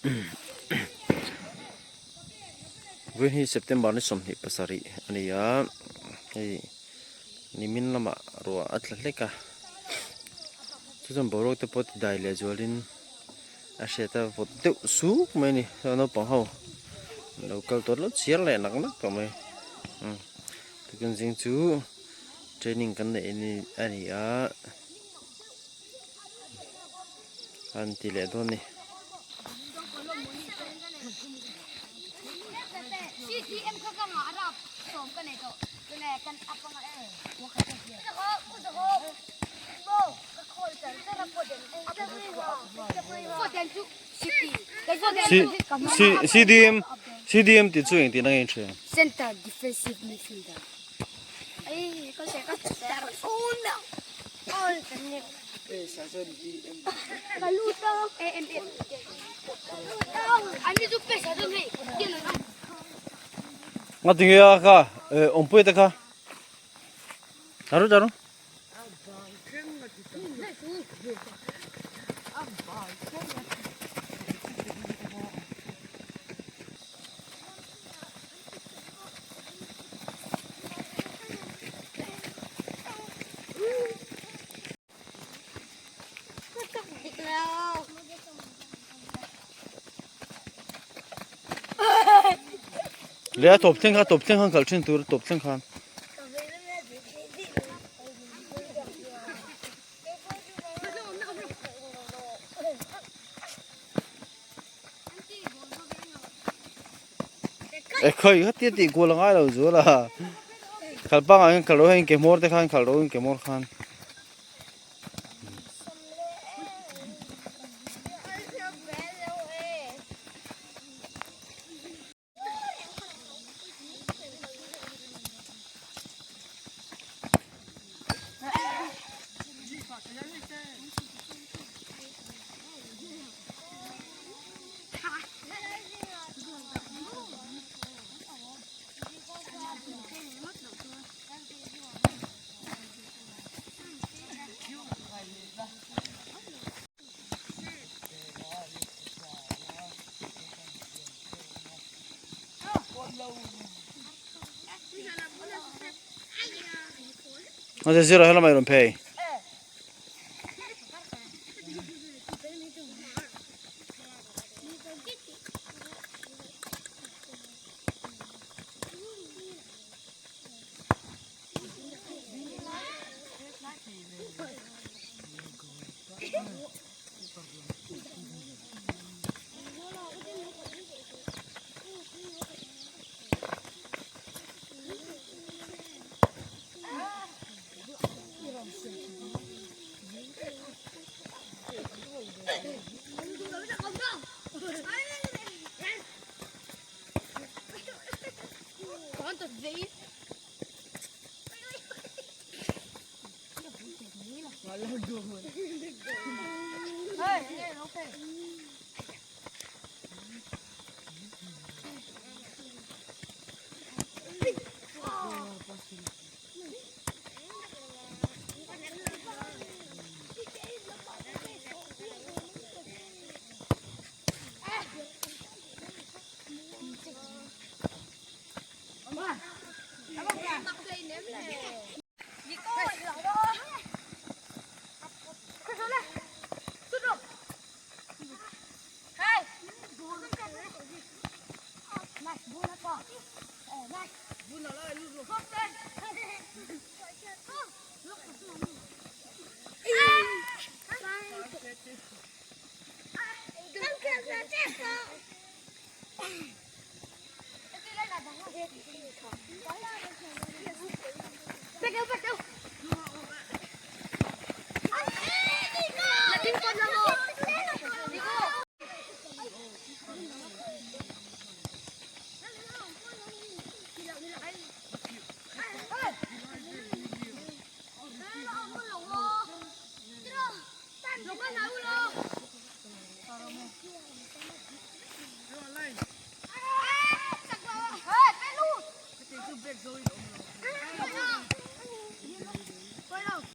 Vawiin hi September ni 27 a ni a hei nimin lamah ruah a tla hlek a chu chuan boruak te pawh ti dai leh zualin a hriat a vawt deuh suk mai a ni chuan naupang ho an lo kal tawh lo chhiar leh nak nak tawh mai umm tukin zing chu training kan neih a ni a. An ti leh dawn a ni. CDM CDM tih chu engtin a nge thin? Center defensive midfielder. Nga tinge a kha awmpui te kha taru taru. Leh a tawp thleng kha tawp thleng khan kal thin tur tawp thleng khan. E khawi kha tia tih kual a ngai lo zual a khal pangah hian khal ro hian ke hmawr te khan khal ro in ke hmawr khan. A zir zir ah helamah i rawn phei.